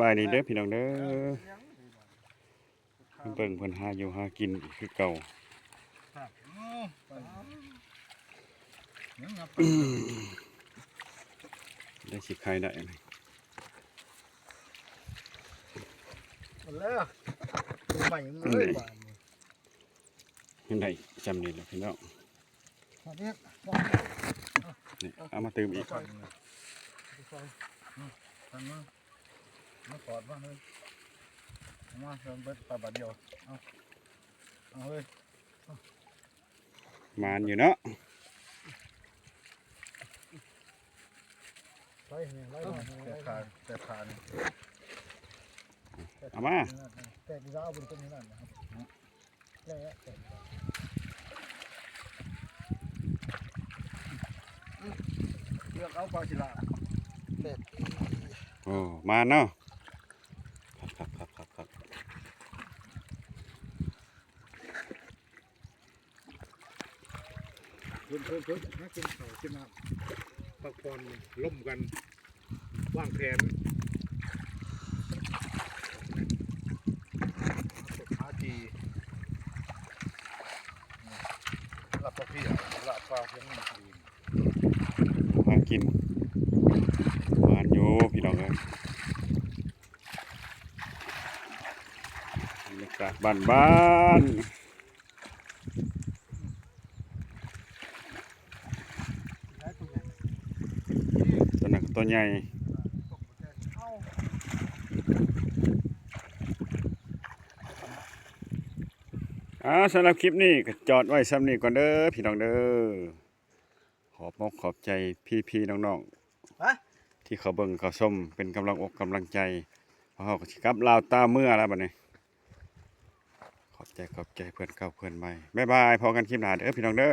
ບາຍດີເດີພີ່ນ້ອງເດີ ມາເບິ່ງເພິ່ນຫາຢູ່ຫາກິນອີກຄືເກົ່າ ໄດ້ຊິຂາຍໄດ້ອັນນີ້ ເອົາແລ້ວ ໃໝ່ເລີຍບາດນີ້ ຍັງໄດ້ຊ່ຳນີ້ແຫຼະພີ່ນ້ອງ ນີ້ ເອົາມາຕື່ມອີກ ໃສ່ ໃສ່ ອືມ ໃສ່ມາ ມາກອດມາເຮີ້ຍ ເອົາມາເຊີນເບິດປາບາດດຽວ ເອົາ ເອົາເຮີ້ຍ ໝານຢູ່ເນາະ ໄລ່ແຮງ ໄລ່ແຮງ ແຕກຂາ ແຕກຂານີ້ ເອົາມາ ແຕກຢູ່ລາວເພິ່ນເປັນນັ້ນນະ ເລືອກເອົາປາຊິລາ ໂອ້ ມາເນາະ ຄັກໆໆໆ ເພິ່ນໆໆ ມາກິນເຂົ້າກິນນ້ຳ ພັກຜ່ອນລົມກັນ ວາງແຜນ ເກັບຫາຈີ່ ລາບປາເພຍ ລາບປາເພຍ ຫາກິນ ໝານຢູ່ພີ່ນ້ອງເອີຍ ບັນຍາກາດບ້ານໆ ໂຕນັ້ນກໍໂຕໃຫຍ່ ອ່າ ສຳລັບຄລິບນີ້ກໍຈອດໄວ້ສ່ຳນີ້ກ່ອນເດີພີ່ນ້ອງເດີ ຂອບອົກຂອບໃຈພີ່ໆນ້ອງໆ ທີ່ເຂົ້າເບິ່ງເຂົ້າຊົມເປັນກຳລັງອົກກຳລັງໃຈ ພວກເຮົາກໍຊິກັບລາວຕາເມືອແລ້ວບັດນີ້ ຂອບໃຈຂອບໃຈເພື່ອນເກົ່າເພື່ອນໃໝ່ ບາຍບາຍ ພໍ້ກັນຄລິບໜ້າເດີພີ່ນ້ອງເດີ.